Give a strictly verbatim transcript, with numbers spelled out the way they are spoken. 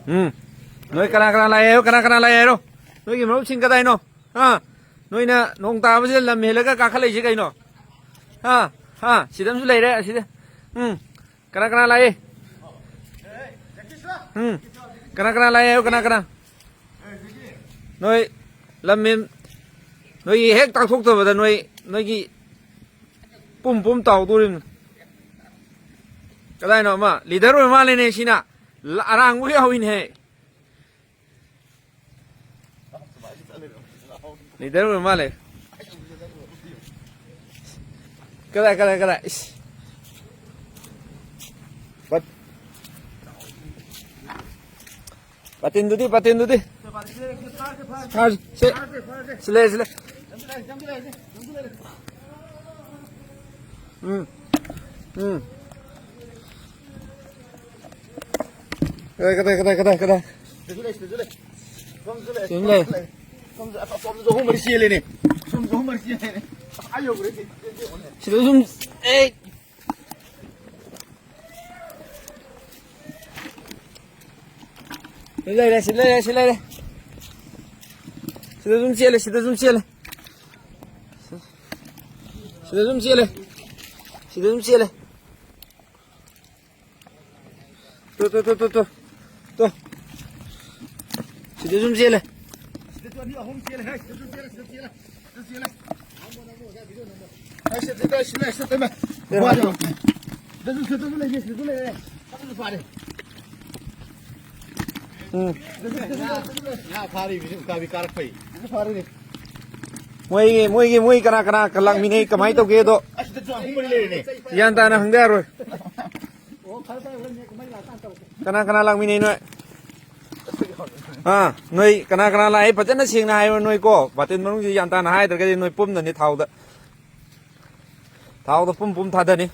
ꯎꯝ꯫ ꯅꯣꯏ ꯀꯅꯥ ꯀꯅꯥ ꯂꯥꯛꯑꯦ ꯍꯥꯏꯔꯣ? ꯀꯅꯥ ꯀꯅꯥ ꯂꯥꯛꯑꯦ ꯍꯥꯏꯔꯣ? ꯅꯣꯏꯒꯤ ꯃꯔꯨꯞꯁꯤꯡ ꯀꯗꯥꯏꯅꯣ? ꯍꯥ? ꯅꯣꯏꯅ ꯅꯣꯡ ꯇꯥꯕꯁꯤꯗ ꯂꯝ ꯍꯦꯜꯂꯒ ꯀꯥꯈꯠꯂꯛꯏꯁꯦ ꯀꯩꯅꯣ? ꯍꯥ? ꯍꯥ? ꯁꯤꯗ ꯑꯃꯁꯨ ꯂꯩꯔꯦ, ꯑꯁꯤꯗ꯫ ꯎꯝ꯫ ꯀꯅꯥ ꯀꯅꯥ ꯂꯥꯛꯑꯦ? ꯎꯝ꯫ ꯀꯅꯥ ꯀꯅꯥ ꯂꯥꯛꯑꯦ ꯍꯥꯏꯌꯨ, ꯀꯅꯥ ꯀꯅꯥ? ꯅꯣꯏ ꯂꯝ ꯍꯦꯟ-, ꯅꯣꯏꯒꯤ ꯍꯦꯛ ꯇꯥꯛꯊꯣꯛꯇꯕꯗ ꯅꯣꯏ, ꯅꯣꯏꯒꯤ ꯄꯨꯝ ꯄꯨꯝ ꯇꯥꯎꯗꯣꯔꯤꯕꯅꯤ꯫ ꯀꯗꯥꯏꯅꯣ ꯑꯃ? ꯂꯤꯗꯔ ꯑꯣꯏꯔ ꯃꯥꯜꯂꯦꯅꯦ ꯁꯤꯅ꯫ ꯂ-, ꯑꯔꯥꯡꯕ ꯌꯥꯎꯏꯅꯦꯍꯦ꯫ ꯂꯤꯗꯔ ꯑꯣꯏꯔ ꯃꯥꯜꯂꯦ꯫ ꯀꯗꯥꯏ, ꯀꯗꯥꯏ, ꯀꯗꯥꯏ? ꯏꯁ꯫ ꯕꯠ-, ꯄꯥꯇꯤꯟꯗꯨꯗꯤ, ꯄꯥꯇꯤꯟꯗꯨꯗꯤ꯫ ꯐꯥꯔꯁꯤ, ꯁꯤ꯫ ꯁꯤ ꯂꯩ, ꯁꯤ ꯂꯩ꯫ ꯎꯝ꯫ ꯎꯝ꯫ ꯀꯗꯥꯏ, ꯀꯗꯥꯏ, ꯀꯗꯥꯏ, ꯀꯗꯥꯏ, ꯀꯗꯥꯏ? ꯁꯤꯗꯁꯨ ꯂꯩ, ꯁꯤꯗꯁꯨ ꯂꯩ꯫ ꯁꯣꯝꯗꯁꯨ ꯂꯩ꯫ ꯁꯤꯗꯁꯨ ꯂꯩ꯫ ꯁꯣꯝꯗꯁꯨ ꯑꯁ-, ꯑꯁꯣꯝꯗꯁꯨ ꯑꯍꯨꯝ ꯃꯔꯤ ꯆꯦꯜꯂꯦꯅꯦ꯫ ꯑꯁꯣꯝꯗꯁꯨ ꯑꯍꯨꯝ ꯃꯔꯤ ꯆꯦꯜꯂꯦꯅꯦ꯫ ꯑꯁ, ꯑꯥ ꯌꯧꯈ꯭ꯔꯦ, ꯆꯦꯜ-, ꯆꯦꯜ-, ꯆꯦꯜ-, ꯆꯦꯜ-꯫ ꯁꯤꯗ ꯁꯨꯝ, ꯑꯦ꯫ ꯁꯤ ꯂꯩꯔꯦ, ꯁꯤ ꯂꯩꯔꯦ, ꯁꯤ ꯂꯩꯔꯦ꯫ ꯁꯤꯗ ꯁꯨꯝ ꯆꯦꯜꯂꯦ, ꯁꯤꯗ ꯁꯨꯝ ꯆꯦꯜꯂꯦ꯫ ꯁꯤꯗ ꯁꯨꯝ ꯆꯦꯜꯂꯦ꯫ ꯁꯤꯗ ꯁꯨꯝ ꯆꯦꯜꯂꯦ꯫ Two, two, two, two, two. Two. ꯁꯤꯗ ꯁꯨꯝ ꯆꯦꯜꯂꯦ꯫ ꯁꯤꯗꯁꯨ ꯑꯅꯤ ꯑꯍꯨꯝ ꯆꯦꯜꯂꯦ, ꯍꯦ꯫ ꯁꯤꯗꯁꯨ ꯆꯦꯜꯂꯦ, ꯁꯤꯗ ꯆꯦꯜꯂꯦ, ꯁꯤꯗ ꯆꯦꯜꯂꯦ꯫ ꯍꯦ, ꯁꯤꯗ, ꯁꯤꯗ, ꯁꯤꯗ, ꯁꯤꯗ, ꯏꯃꯥ꯫ ꯋꯥꯗꯣ꯫ ꯁꯤꯗꯁꯨ, ꯁꯤꯗꯁꯨ ꯂꯩꯔꯦ, ꯁꯤꯗꯁꯨ ꯂꯩꯔꯦ꯫ ꯑꯗꯨꯁꯨ ꯐꯥꯔꯦ꯫ ꯎꯝ꯫ ꯁꯤꯗꯁꯨ, ꯁꯤꯗꯁꯨ ꯂꯩꯔꯦ, ꯁꯤꯗꯁꯨ ꯂꯩꯔꯦ꯫ ꯉꯥ ꯐꯥꯔꯤꯕꯁꯤ ꯎꯀꯥꯕꯤ ꯀꯥꯔꯛꯄꯩ꯫ ꯁꯤꯗꯁꯨ ꯐꯥꯔꯦꯅꯦ꯫ ꯃꯣꯏꯒꯤ, ꯃꯣꯏꯒꯤ, ꯃꯣꯏ ꯀꯅꯥ ꯀꯅꯥ ꯂꯥꯛꯃꯤꯟꯅꯩ, ꯀꯃꯥꯏꯅ ꯇꯧꯒꯦꯗꯣ ꯑꯁ, ꯁꯤꯗꯁꯨ ꯑꯍꯨꯝ ꯃꯔꯤ ꯂꯩꯔꯦꯅꯦ꯫ ꯒ꯭ꯌꯥꯟ ꯇꯥꯅ ꯍꯪꯗ ꯌꯥꯔꯣꯏ꯫ ꯀꯅꯥ ꯀꯅꯥ ꯂꯥꯛꯃꯤꯟꯅꯩ ꯅꯣꯏ? ꯑꯥ, ꯅꯣꯏ ꯀꯅꯥ ꯀꯅꯥ ꯂꯥꯛꯑꯦ? ꯐꯖꯅ ꯁꯦꯡꯅ ꯍꯥꯏꯌꯣ ꯅꯣꯏ ꯀꯣ꯫ ꯕꯥꯇꯤꯟ ꯃꯅꯨꯡꯁꯤ ꯒ꯭ꯌꯥꯟ ꯇꯥꯅ ꯍꯥꯏꯗ꯭ꯔꯒꯗꯤ ꯅꯣꯏ ꯄꯨꯝꯅꯅꯤ ꯊꯥꯎꯗ꯫ ꯊꯥꯎꯗ ꯄꯨꯝ ꯄꯨꯝ ꯊꯥꯗꯅꯤ꯫